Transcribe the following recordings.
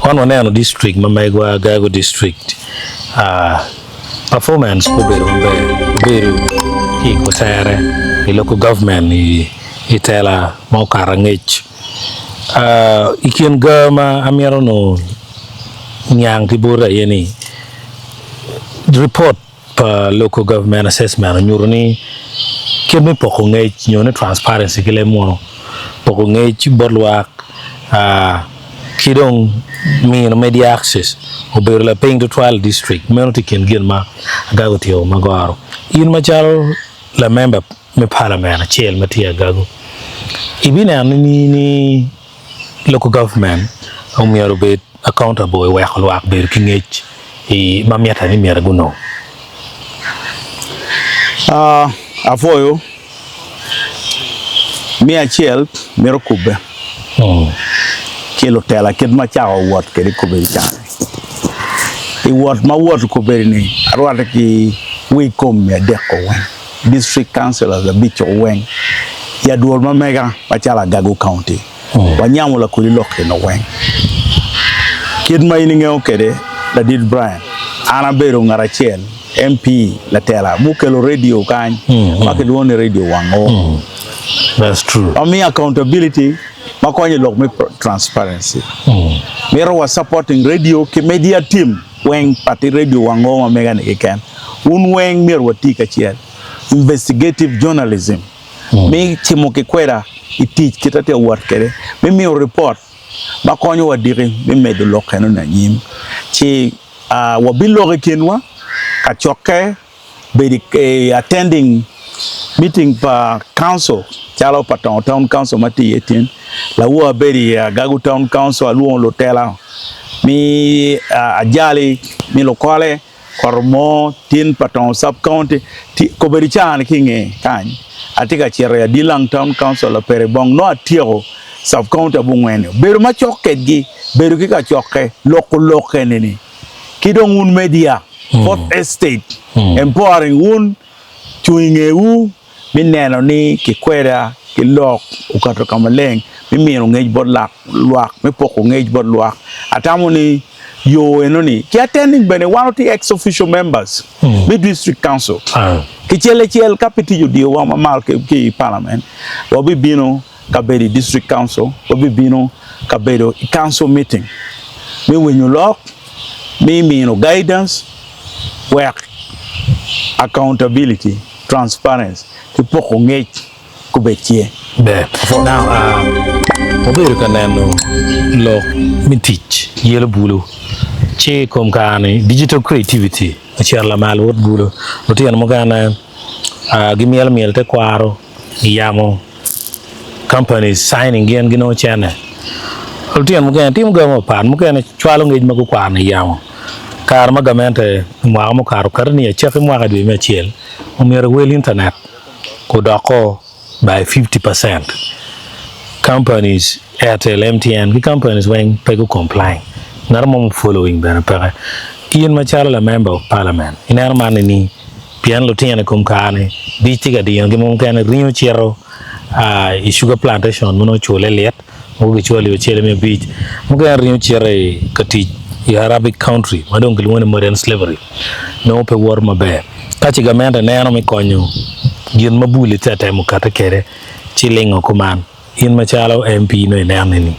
Wan waneno district ma megwa Agago district performance pe obedo maber obedo ki i kutere i local government i tela ma okato angec. I kin ga ma amito nongo niang ki boti aye ni report pa local government assessment onyuto ni kit me poko ngec nyo ni transparency ki leb munu poko ngec bot lwak ki dong mino media access obedo lapiny tutwal i district meno tye i kin gin ma Agago otyeko ma goro. In macalo lamemba me palament acel ma tye i Agago ibineno nining ni Local government omyero obed accountable i weko lwak bedo ki ngec ma mitte ni myero gunong. Apwoyo me acel mito kubbe ki lutela kit ma acako wot kwede i kobedi cani. I wot ma awot i kobedi ni arwatte ki wi kom me adek-ko weng. District Councillors abic-co weng i adwol ma mega macalo Agago County wanyamo lakodi lok eno weng. Kit ma in ingeyo kwede ladit Brian, an abedo ngat acel MP latela mukelo radio kany ma kilwongo ni radio Wango ma miyo accountability ma konyo i lok me transparency. Mito wa supporting radio ki media team weng pati radio Wango ma mega ni keken. Wun weng myero wati kacel. Investigative journalism me cimo ki kweda i tic kit atye ka wot kwede me miyo ripot ma konyo wa diki me medo lok enoni anyim ci wabiloko i kinwa kacokke bedo i attending meeting pa council calo pa Tongo Town Council ma tye iye tin lawor abedo i Agago Town Council alwongo lutela me ajali me lukole Poto mo tin pa Tongo Sub County tye kobedo caa ni ki inge kany atye ka cito i Adilang Town Council Lapere Bong nongo atyeko Sub County abongwen-ni obedo macok kedgi bedo ki kacokke loko lok eni-ni ki dong wun media Fourth Estate empowering wun cung ingewu me neno ni kikweda ki lok okato ka maleng me mino ngec bot lwak, me poko ngec bot lwak. Atamo ni yo eno-ni ki attending bene wan watye ex officio members me district council kicel acel ka pe tic odiyowa ma malo ki i parliament wabibino ka bedo i district council, wabibino ka bedo i council meeting me winyo lok, me mino guidance wek accountability. Transparency ki poko ngec gubed tye. Ber. Now, wabedo ka neno lok me tic yelo bulu ci i kom kare-ni digital creativity ocito lamal bot bulu. Lutino mukene gimyelo myel tekwaro i yamo. Companies signing gin ginongo cene. Lutino mukene timo gami mapat, mukene cwalo ngec ma gukwano i yamo. Kare ma gamente i mwaka mukato okato ni acakki mwaka dwe me acel omyero wel internet odoko by 50 percent. Companies Airtel, MTN ki companies weng pe gu complying. Ngat mo mu following bene peke. In macalo la member of parliament ineno man nining? Pien lutino i kom kare-ni dic tye ka dinogi mogo mukene ringo cito i sugar plantation ma nongo cule lit mogo gicwalo i ocele me abic mukene ringo cito i ka tic i Arabic country ma dong kilwongo ni modern slavery nongo pe woto maber. Ka ce gamente neno me konyo gin ma bul-li tye ka temo kati kwede ci lingo kuman. In macalo MP nongo ineno nini?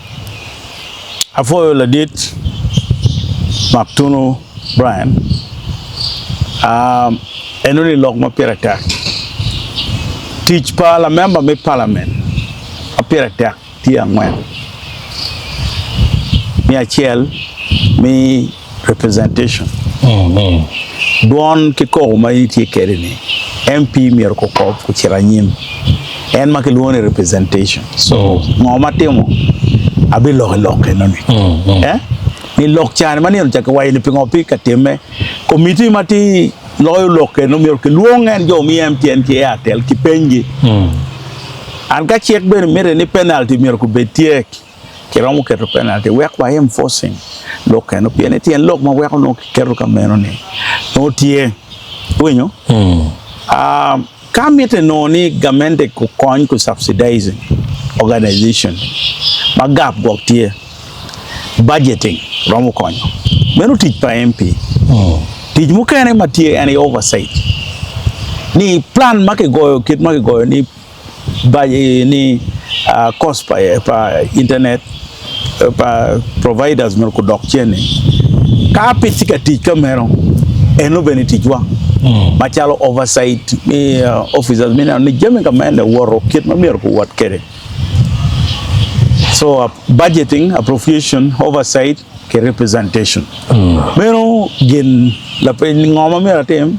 Apwoyo ladit Maktunu Brian. Enoni lok ma pire tek. Tic pa lamemba me palament ma pire tek tye angwen. Me acel me representation, dwon ki koko ma in itye kwede ni MP myero kukob kucit anyim en ma kilwongo ni representation so ngo ma atimo abiloko i lok eno ni eh ni lok cani ma nino ca kiwaco ni pingo pe ka timme committee ma tye loyo lok eno myero kilwong en jo me MTN ki Airtel kipenygi and ka cik bene mitte ni penalty myero kubed tye. Kiromo keto penalty wek wa enforcing lok eno pien ni tyen lok ma weko nongo kiketo ka meno ni nongo tye iwinyo ka mitte nongo ni gamente kukony ku subsidizing organization ma gap gwok tye budgeting. romo konyo. Meno tic pa MP. Tic mukene ma tye en aye oversight ni plan ma kigoyo kit ma kigoyo ni ni cost pa internet pa providers myero gudok cen ni ka pe tye ka tic ka meno eno bene ticwa macalo oversight officers me neno ni jami ka mene woto kit ma myero guwot kwede so budgeting, appropriation, oversight ki representation meno gin lapeny ngo ma myero atim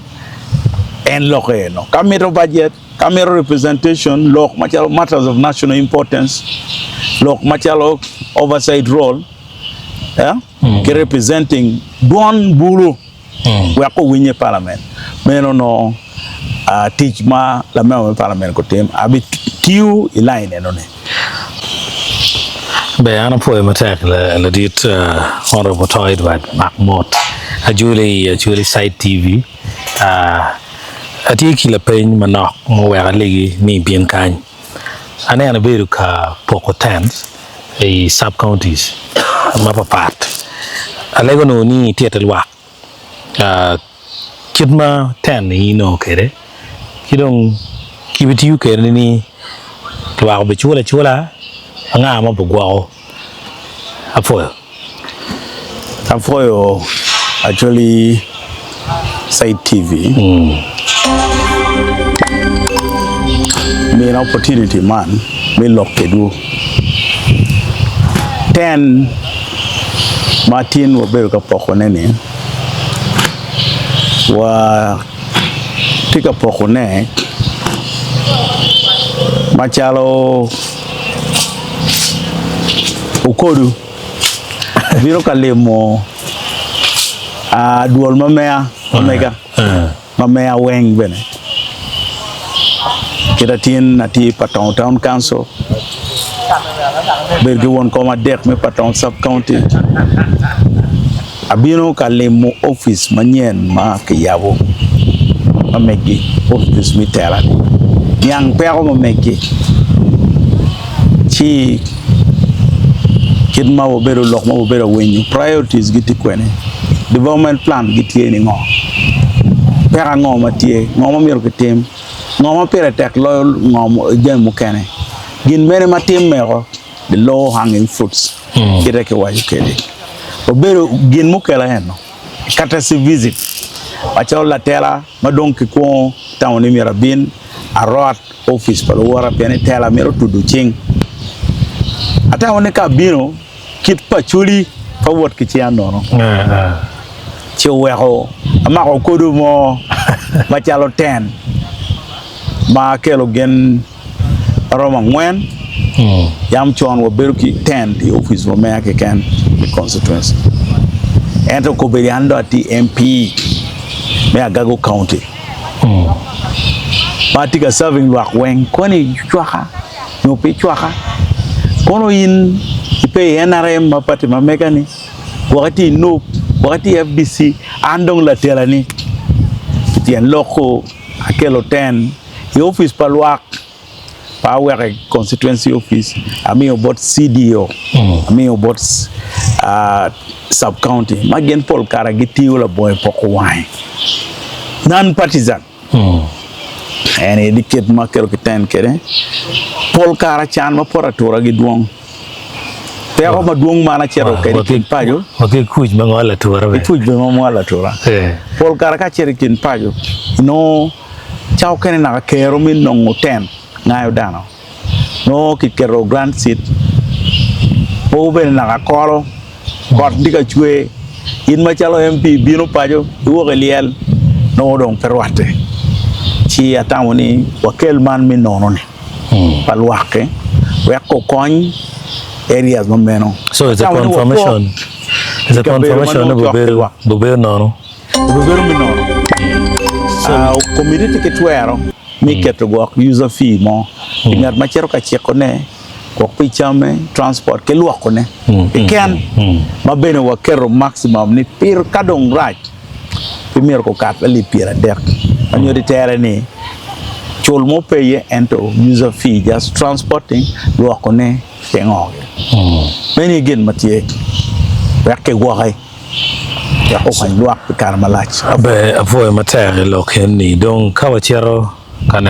en lok eno ka mito budget Ka mito representation, lok macalo matters of national importance, lok macalo oversight role, eh, ki representing dwon bulu wek owiny i parliament, meno nongo ah, tic ma lamemba me parliament gutim abitiyo i line enoni. Ber an apwoyo matek ladit Honourable Oto Edward Mak Mot Acholi i Acholi Side TV. Atye ki lapeny manok ma oweko alegi ni ibin kany. Aneno ibedo ka poko tent i sub counties mapapat. Alego onongo ni itit lwak kit ma tent ni inongo kwede ki dong kibitiyo kwede ni lwak obiculo acula anga ma obigwoko. Apwoyo. Apwoyo Acholi Side TV mina opportunity man me lok kedwu. Ten ma tin wabedo ka poko ne ni wa tye ka poko ne macalo Okodo bino ka limo dwol ma meya ma mega ma meya weng bene kit atin atye i Patongo Town Council bedo ki won kom adek me Patongo Sub County Abino ka limo opic manyen ma kiyabo ma megi, opic me tela-ni, niang peko ma megi, ci kit ma wabedo lok ma wabedo ka winyo priorities gitye kwene, development plan gitye ni ngo, peko ango ma tye, ngo ma myero kitim, ngo ma pire tek loyo ngo jami mukene, gin mene ma timmeo the low hanging fruits kite kiwaco kwede. Obedo gin mukelo eno courtesy visit macalo latela ma dong kikwongo tamo ni myero abin arot opic pa luwota pien ni tela mito tudo cing. Atamo ni ka abino kit pa Acholi pe awot ki cinga nono ci oweko amako kodo mo macalo ten ma akelo gin Romo angwen, yam con wabedo ki tent i opic ma mega keken i constituency ento kombeddi an dong atye MP me Agago County ma atye ka serving lwak weng koni icwaka nyo pe icwaka kono in ipe i NRM ma party ma mega ni gwok itye i NUP gwok itye i FDC an dong latela ni tyen lok-ku akelo ten I opic pa lwak pe aweko i constituency office amiyo bot CDO amiyo bot sub county ma gin pol kare gitiyo labongo poko wange non partisan en aye kit ma aketo ki ten kwede pol kare can ma poto atura gidwong peko madwong ma an acito kwede i kin paco Wa ki kuc ma ngol atura bene. Ki kuc bene ma ngol atura. Pol kare ka acito i kin paco inongo Ca okene naka kero me nongo tent ngayo dano nongo kiketo grand seat mogo bene naka kolo kot tye ka cwer in macalo MP ibino paco iwok i lyel nongo dong pe rwatte ci atamo ni wakel man me nono ni pa lwak-ki wek okony areas ma meno. So it's a confirmation, it's a confirmation ni gubedo nono. Obibedo me nono. Komiti tye ki twero me keto gwok user fee mo pi ngat ma cito ka cikone, gwok pi camme, transport ki lwokone keken ma bene waketo maximum ni pir ka dong rac pe myero gukat alip 30 ma nyuto itere ni cul mo pe iye ento user fee just transporting, lwokone. Pingo? Meno aye gin ma tye. Wek kigwoke wek okony lwak pi kare malac. Ber apwoyo matek i lok eni dong ka wacito ka neno.